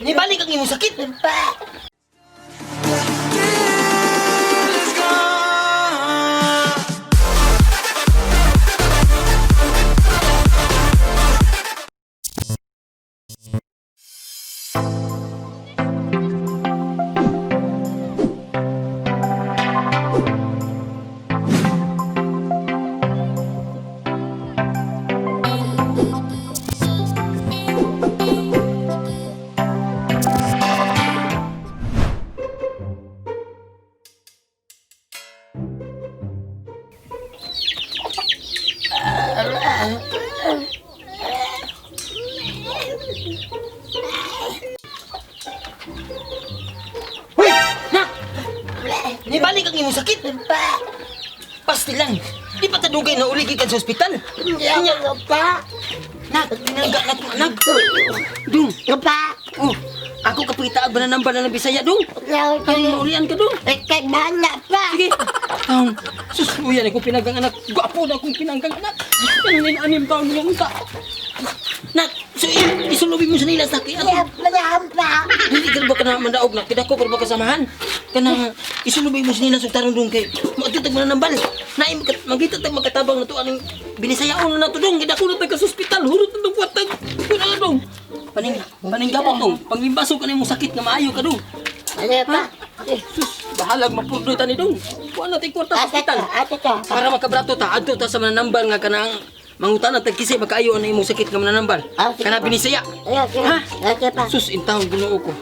Nibalik ang imong sakit. Pa. Hoy! Nak! Nibalik ang imong sakit. Pa. Pastilan. Di pa tadugay na uli gikan sa ospital. Hindi ako pa. Nak, pinangga na akong anak. Dung. Pa. Oh, ako kapangitaag ba na nambal na ng Bisaya, dung? Ay, maulian ka, dung. Ikay bala pa. Sige. Taon. Sus, uyan akong pinanggang anak. Gwapo na akong pinanggang anak. Kanin 6 taon nga unta. Nak, so isulubi mo sa nila sa akin. Kaya pa. Hindi ka ba ka na mandaog na? Kidako ka ba kasamahan? Kanang isulubi mo sa nila sa tarong dong kay maatutag mo na nambal. Naim magita tag magkatabang na to aning binisayaon na nato dong. Kidako na tag sa ospital. Hurot na dong kwatag. Kuna na dong. Paning paninggabot dong. Panglimbaso ka na imong sakit nga maayo ka dong. Ano pa? Sus, bahalag mapurdoy ta ni dong. Kuha na tay kwarta sa Ate ospital. ka, ate ka. Para makabrato ta, adto ta sa mananambal nga kanang mangutan tag kisay makaayo na imong sakit nga mananambal. Ah, sige. Kana binisaya. Ayan, sige. Ha? Ate pa. Sus, intawon Ginoo ko.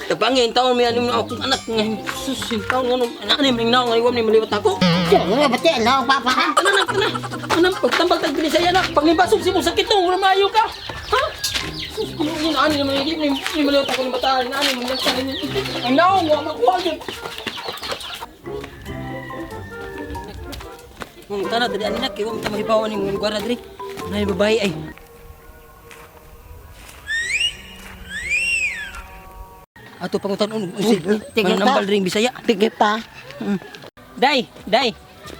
Tabangi intawon may anim na akong anak nga. Sus, intawon nga anak ni ning naong nga ni maliwat ako. Ano ba tayo? Ano pa pa? Ana na, ana. Ana pagtambal tag binisaya na, paglimbasog si mong sakit tong wala maayo ka. Ha? Sus, Ginoo ko ani naman hindi ni ni maliwat ako ni bataan, ani man lang ni. Ang naong wa makuha gyud. Mong tana dali ani nak, kay wa man ta mahibaw ani mong lugar diri. Nay babae ay. Ato pangutan-on, Sige pa. mananambal ring Bisaya. Sige pa. Day, day.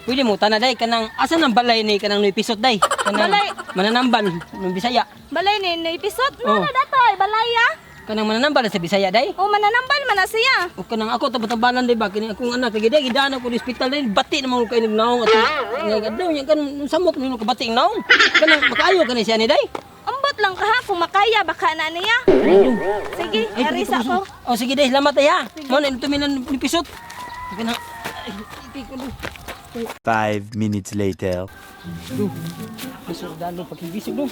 Pwede mo tana day kanang asa nang balay ni kanang nuy pisot day. Kanang Balay. mananambal ng Bisaya. Balay ni na episode Oh. no na datoy balay ah. Kanang mananambal sa Bisaya day. O mananambal man na siya. O kanang ako tabatambalan day ba kini akong anak lagi day gidaan ako sa ospital day bati naman ko kay naong at nga adlaw nya kanang samok nimo kabati ang naong. Kanang makaayo kani siya ni day. Ambot lang ka ha kung makaya baka na niya. Sige, Ay, arisa ko. Oh sige day, salamat ay ha. Mo na tumilan ni pisot. Kanang ay, ipik ko do. 5 minutes later. Do. Pisot dalo pagkibisog do.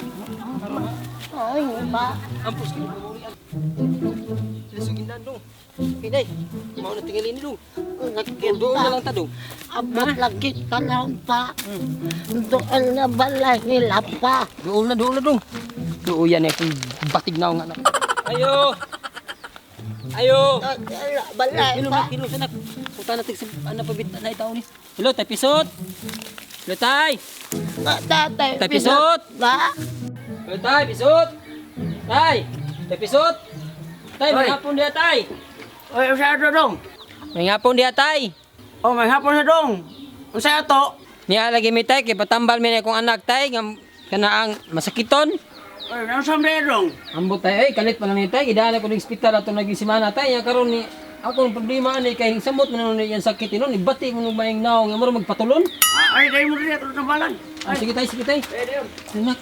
Ay, pa. Ampos kini. Sila gindan dong. Okay, day. Mao na tingali ni dong. Lagi Doon pa. na lang ta dong. Abot lagi ka lang pa. Doon na balay nila pa. Doon na dong. Doon yan eh kung batig na ang anak. Ayo. Ayo. Doon na balay Hello, pa. hello, sanak. Punta na tig sa ano pa bit na itaw ni. Hello, tay pisot. Hello, tay. Tatay, Tay pisot. Ba? Hello, tay pisot. Tay, tay pisot. Tay, Hoy. may hapon diha tay. Oy, unsa ato dong? May hapon diha tay. Oh, may hapon sa dong. Unsa ato? Niya lagi mi tay kay patambal mi na akong anak tay nga kana ang masakiton. Oy, unsa man dong? Ambot tay, ay kalit pa lang ni tay, gidaan ako ng ospital ato naging semana tay, nya karon ni ako ang problema ani kay samot man nun yang sakit ni bati mo nung maing naong nga mura magpatulon. Ah, ay, dai mo diri ato tambalan. Ah, sige tay, sige tay. Ay, dai. Anak,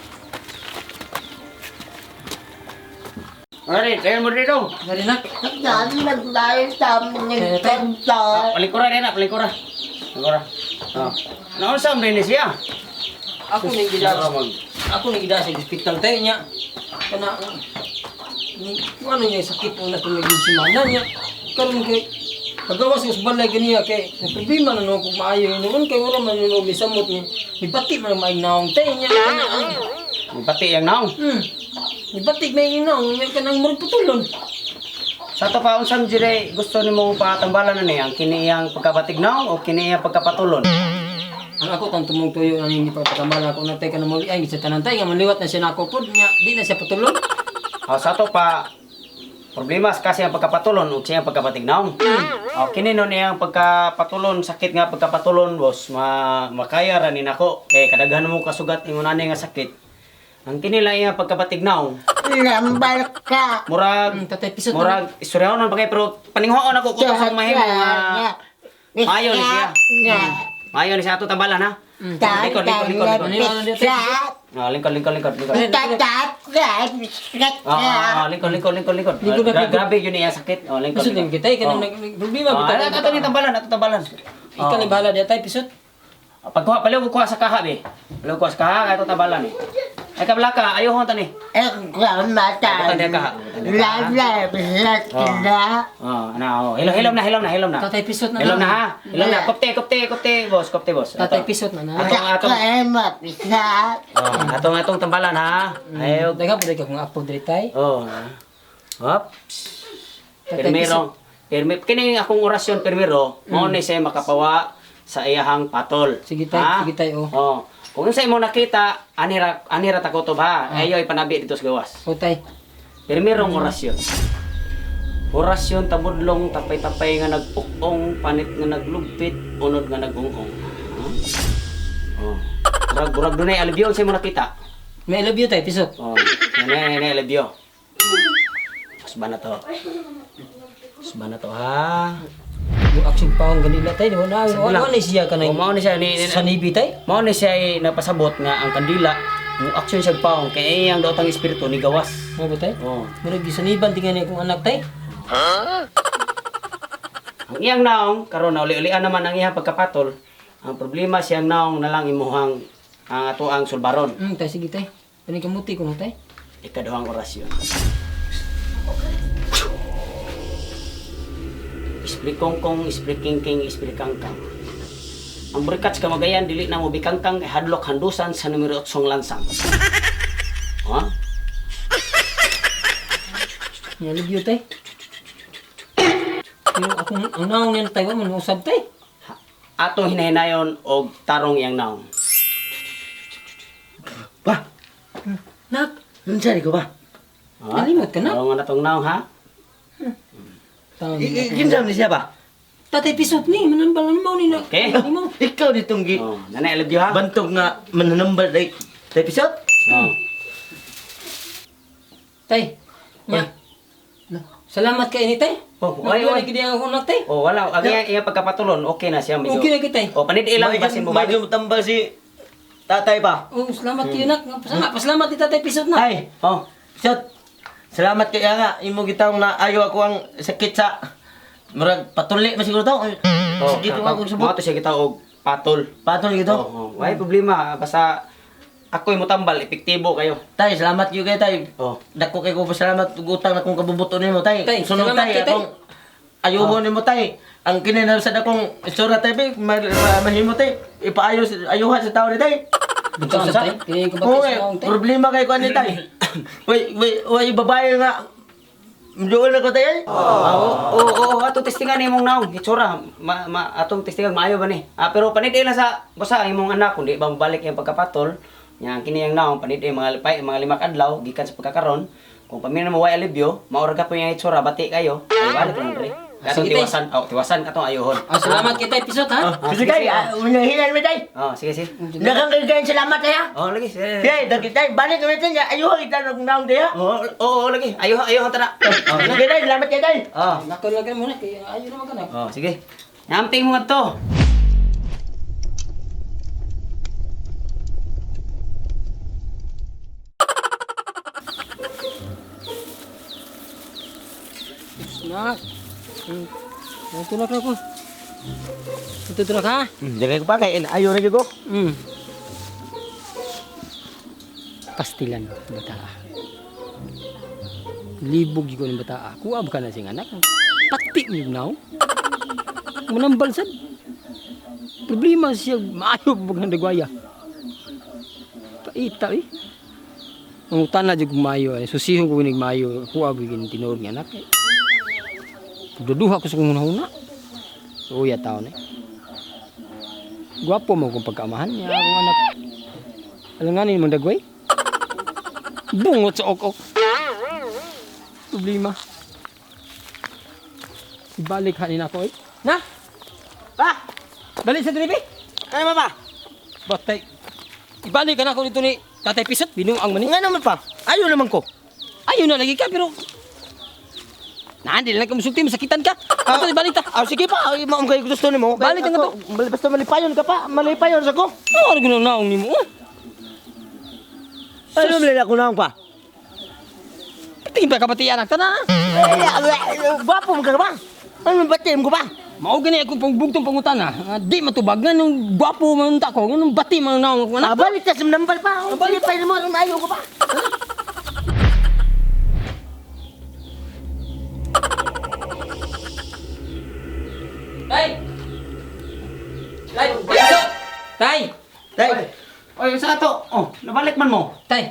Ay, dai mo diri dong. dali nak. Nagdaan lang tayo sa amin ng kanta. Palikura dai na, palikura. Palikura. Oh. Naunsa man ni siya? Ako ning gidaan. Ako ning gidaan sa ospital tay nya. Kana ni ano niya sakit ang nato naging semana nya. Karon kay pagawas sa balay ganiya kay may problema na no kung maayo noon kay wala man no misamot ni bati man ang maing naong tay nya kana ang Pati yang naong. Ibatik may inaw, may kanang murag putulon. Sa to pa unsa man jud gusto nimo patambalan na ni ang kini iyang pagkabatig naong o kini iyang pagkapatulon? Ang ako tang tumong tuyo na hindi pagpatambal ako na tay kanang muli ay sa tanan tay nga maliwat na siya nako pod nya di na siya putulon. Oh, sa to pa problema kasi ang pagkapatulon ug siyang pagkabatig naong. Oh, kini no niyang pagkapatulon sakit nga pagkapatulon boss, ma makaya ra ni nako kay kadaghan mo kasugat ingon ani nga sakit. Ang kini lang iya pagkabatignaw. Lambal ka. Murag Tatay pisot. murag istoryahonon pa kay pero paninghoon ako kung sa mahimo nga maayo ni siya. Maayo ni siya ato tambalan ha. Likod, likod, likod, likod. Ah, lingkod, lingkod, lingkod, lingkod. Ah, lingkod, lingkod, lingkod, lingkod. Lingkod na, lingkod. Grabe yun iya sakit. Oh, lingkod. Pisot din lingkod. kita kay Oh. kanang problema Ah, bitaw. ato ni tambalan, ato tambalan. Ikaw ni bahala diya tay pisot. Pagkuha, paliw ko kuha sa kaha, be. Paliw kuha sa kaha, ato tambalan eh. Ay kablaka, ayohon tani. Oh, ana oh. Hilom, hilom na, hilom na, hilom na. Tatay pisot na. Hilom na ha. Hilom na. Kopte, kopte, kopte, boss, kopte, boss. Tatay Ato. pisot na na. Atong atong oh, atong atong tambalan ha. Ayo. Daga po kung apo diri tay. Oh. Hop. Tatay Pirmero. Pirmi kini akong orasyon pirmero, mao ni siya makapawa sa iyahang patol. Sige, tay. Ha? Sige, tay, oh. Oh. Kung unsa imo nakita, anira anira takotob ha. Ayo ipanabi dito sa gawas. O tay. Pirmirong orasyon. Orasyon tabudlong tapay-tapay nga nagpukong, panit nga naglugpit, unod nga nagungong. Huh? Oh. Murag murag dunay alibyo sa imo nakita. May I love you tay pisot. Oh, nanay nanay alibyo. Usba na to. Usba na to ha. Yung action pa ang ganila tay, wala Sabi wala lang. na siya kanay. Oh, mao ni siya ni, Sa nibi tay. mao ni siya ay napasabot nga ang kandila mo action siya paong kay iyang daotang espiritu ni gawas. Mo ba tay? Oh. Murag gisaniban tingnan ni akong anak tay. Ang iyang naong karon na uli-ulian naman ang iyang pagkapatol. Ang problema siyang naong na lang imuhang ang ato ang sulbaron. Tay sige tay. Kani kamuti ko no tay. Ikaduhang orasyon. Isplikongkong, isplikingking, isplikangkang. Ang burikat sa kamagayan, dili na mo bikangkang, hadlok handusan sa numero 8 lansang. Ha? May I love you tay. Pero akong ang naong niyan tay wa man usab tay. Atong hinahinayon og tarong iyang naong. Ba, Nak, unsa ni ko ba? Ha? Nalimot ka na? Tarong na tong naong ha? Tawag Kinsa ni siya ba? Tatay pisot ni, manambalan mo ni na. Okay. Mo. Ikaw ditong gi Oh, nanay I love you ha? bantog nga mananambal day. Tay pisot? Oh. Tay. Nya. Na, salamat kay ni tay. Oh, oy, oy. Gidi ang akong anak tay. Oh, wala. Ang iyang, iyang pagkapatulon, okay na siya. Medyo. Okay na kitay. Oh, panid ilang basin mo Medyo tambal si tatay pa. Oh, salamat kayo nak. Pasalamat, pasalamat ni tatay pisot na. Ay, Oh, pisot. Salamat kay nga imo gitawong na ayo ako ang sakit sa murag patuli man siguro to. oh, Sakit ko ako subot. Mao to siya kita og patol. Patol gito. Oh, oh. Way problema basta ako'y mutambal epektibo kayo. Tay, salamat gyud kay tay. Oh. Dako kay ko pasalamat ug utang na akong kabubuto nimo tay. Tay, Sunod salamat tay kay tay. akong ayuhon nimo tay. Ang kini na sad akong itsura tay be, mahimo tay. Ipaayos ayuhan sa tao ni tay. Bitaw sa tay. Kini ko Oo, ba eh, sa naong tay? problema kay ko ani tay. Way way way babae nga. Doon na ko tay. ay. Ah, oo, oo, oo, atong testingan imong naong itsura. Ma, ma, atong testingan maayo ba ni? Ah, pero panid lang sa basta ang imong anak kundi ba mobalik iyang pagkapatol. Nya kini ang naong panid mga lipay, mga lima ka adlaw gikan sa pagkakaron. Kung paminaw mo way alibyo, maura ka po yung itsura bati kayo. Ay balik lang dre. Atong Sige, tay. tiwasan, oh, tiwasan katong ayuhon. Ah, salamat kay tay pisot ha. Ah, Sige sige, tay, unahinan mo tay. Oh, sige, sige. Daghang kay salamat tay ha. Oh, lagi. Sige. Tay, dagit tay, balik kami tay, ayuhan kita ng naong tay ha. Oo, oo, lagi. Ayuhon, ayuhon tara. Oh, Sige tay, salamat kay tay. oh. Nako lang kayo muna kay ayo naman ka na. Oh, sige. Namping mo to. Nak. Ito na ko. Ito tulak ha. Dagay ko pa kay ayo na gyud ko. Pastilan bata. Libog jud ko ng bata. Kuha ba ka na siyang anak? Pati mo yung naw. Manambal sad. Problema siya maayo pag nagwaya. Paita eh. Ang utana jud kong maayo eh. Susihon ko ginig maayo. Kuha ba yung tinuod nga anak eh. Duduha ko sa kong hunahuna. Uya taon eh. Gwapo mo kung pagkaamahan niya akong anak. Alanganin mong dagway. Bungot sa ok-ok. Problema. Ibalik hanin ako eh. Na! Pa! Balik sa dinibi! Kaya ba ba? Batay. Ibalik ka na ako dito ni Tatay pisot binuang man ni. Nga naman pa. Ayo naman ko. Ayo na lagi ka pero Naandil lang ka musulti, masakitan ka. Ato, balik ta. Ah, sige pa, ay, maong kayo gusto nimo. Balik ka nga Ako, Basta malipayon ka pa, malipayon sa ko. Ano ka naong nimo? oh? Ano man ako naong pa? Tingin pa kapati anak tana. Eh, gwapo mo ka ba? Ano ba mo ko pa? Mao gani akong pangbugtong pangutana. Nga di matubag nga nung gwapo man ta ko, nung bati man naong ako anak. Ah, balik ta sa nambal pa. Balik pa mo, ayo ko pa. Tay! Tay, pasok! Tay! Tay, Oy, sa ato. Oh, nabalik man mo. Tay!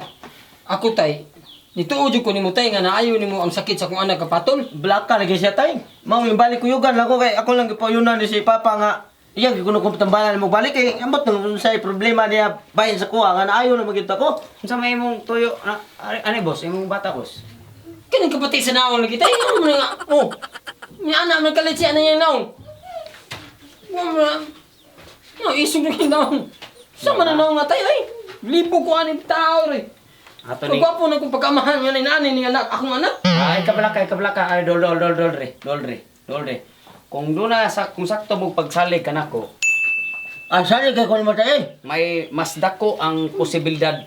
Ako tay, nituo jud ko nimo tay nga naayo nimo ang sakit sa akong anak kapatol. black ka lagi siya tay. Mao yung balik kuyugan lang ko kay ako lang gipayunan ni si Papa nga iya gyud kuno kong tambalan mo balik kay ambot nang sa problema niya bahin sa kuha nga naayo na magyud ako. Unsa may imong tuyo na ani boss, imong bata boss. Kaning kapatid sa naong lagi tay, ano man nga? Oh. Ni anak man kalit siya na niyang naong. Wa man na. No, isog na yung naong. Sa man ang naong nga tay ay. Libo ko ani tao re. Ato ni. Kung gwapo na kong pagkamahan nga ni nani ni anak akong anak. Ay kablaka, ay kablaka, ay dol dol dol dol re, dol re, dol re. Kung duna sa kung sakto mo pagsalig kanako, Ah, sali kay kon mo tay. eh. may mas dako ang posibilidad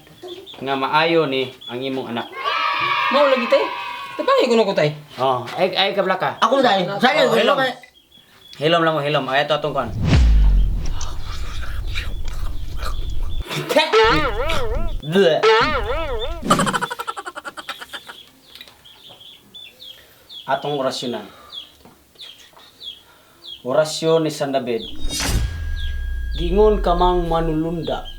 nga maayo ni ang imong anak. Mao lagi tay. Tabangi ko na ko tay. Oh, ay ay kablaka. Ako tay, sali Oh, ko hello. kay Hilom lang mo, hilom. Ay ato atong kon. Bleh. Atong orasyonan. Orasyon ni San David. Gingon ka mang manulunda.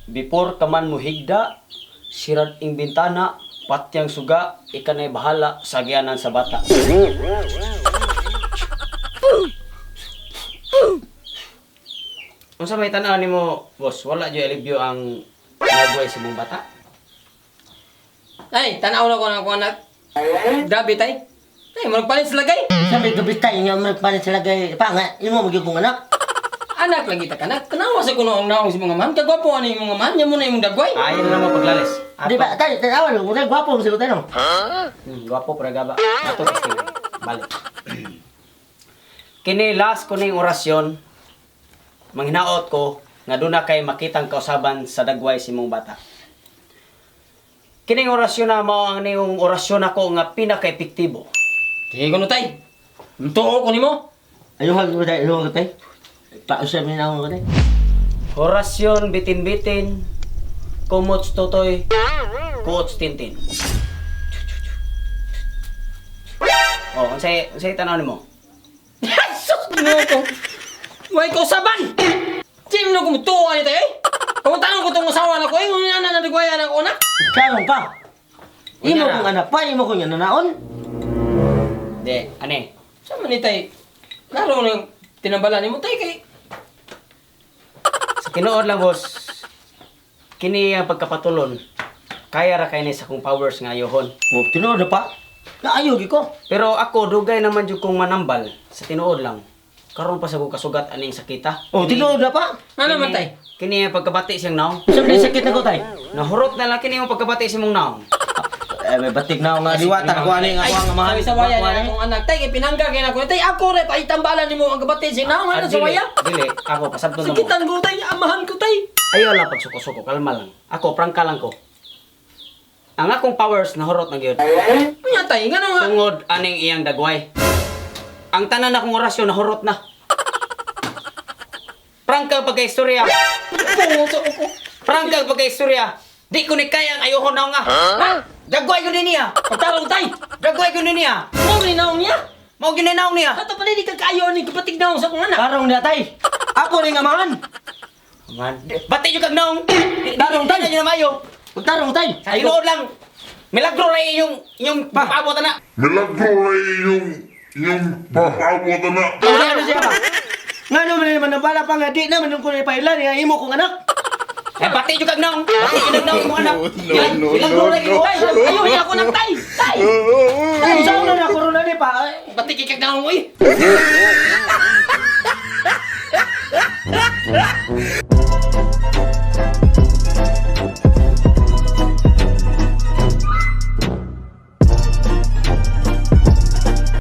Before ka man muhigda, sirad ing bintana, patyang suga, ikanay bahala sa giyanan sa bata. Unsa may tan-aw nimo, boss? Wala jud alibyo ang nagway sa mong bata. Ay, tanaw na ko na akong anak. Grabe tay. Tay, magpalit sa lagay. Sabi gabi tay nga magpalit sa lagay pa nga imo magyud kong anak. Anak lagi ta kanak. Tanawa sa kuno ang naong si mga man. Kagwapo ani imong mga man, nya mo na imong dagway. Ay, na mo paglalis. Di ba tay, tanawan ko tay gwapo mo siguro tay no. Gwapo pero gaba. Ato testing. Balik. Kini last ko ning orasyon. Manghinaot ko nga duna kay makitang kausaban sa dagway si mong bata. Kining orasyon na mao ang niyong orasyon nako nga pinaka-epektibo. Sige ko no tay. Tuo ko nimo. Ayuhan ko tay, ayuhan ko tay. Pausap ni naong ko tay. Orasyon bitin-bitin, kumots totoy, kuots tintin. Oh, unsay unsay tan-aw nimo? Sus, Ginoo ko. Way kausaban. Jim no ko tuo ani tay. Eh. Pangutanong ko tong asawa na ko eh, ngunyan na nadagwayan ako na. Karon pa. Imo kong anak pa, imo kong nanaon. Di, ane. Sa man ni tay? Klaro na tinambalan nimo tay kay Sa tinuod lang, boss, kini ang pagkapatulon. Kaya ra kay ni sa kong powers nga ayohon. Oh, tinuod na pa. Naayo gi ko. Pero ako dugay naman jud kong manambal sa tinuod lang. Karon pa sa ko kasugat aning sakita. Oh, tinuod na pa. Ano man tay? Kini ang pagkabati siyang naong. Sa may sakit na ko tay. Nahurot na lang kini ang pagkabati sa imong naong. Eh, may batik na ako nga diwata ko ani nga Ay, ako ang amahan. sabi sa waya na akong anak tay kay pinangga kay nako tay ako re paitambalan nimo ang kabatid si naong ano Ah, sa dili, waya. Dili, ako pasabton na mo. Sakitan ko tay, amahan ko tay. Ayaw lang pagsuko-suko, kalma lang. Ako prangka lang ko. Ang akong powers nahurot na gyud. Unya tay, ngano nga? Tungod aning iyang dagway. Ang tanan akong orasyon nahurot na. Prangka pagka-istorya. Pungo sa uko. Prangka pagka-istorya. Di ko ni kayang ayoko na nga. Ha? Dagway ko ni niya. Pagtarong tay. Dagway ko ni niya. Mao ni naong niya. Mao ginanaong niya. Ato pala di ka kaayo ni kapatig naong sa akong anak. Karong na tay. Ako ning amahan. Man, bati jud kag naong. Tarong tay. Di na mayo. Tarong tay. Sa tinuod lang. Milagro ra yung yung paabot na. Milagro ra yung paabot na. Wala na siya ba? Nga naman naman ang bala pa nga di naman ko na ipailan nga imo kong anak. Eh, bati jud kag naong. Bati jud kag naong imong anak. No, no, Milagro no, ra no. Tay, ayo niya ako ng tay. Tay. Ay, saan na na corona ni pa? Batik kay kag naong oy.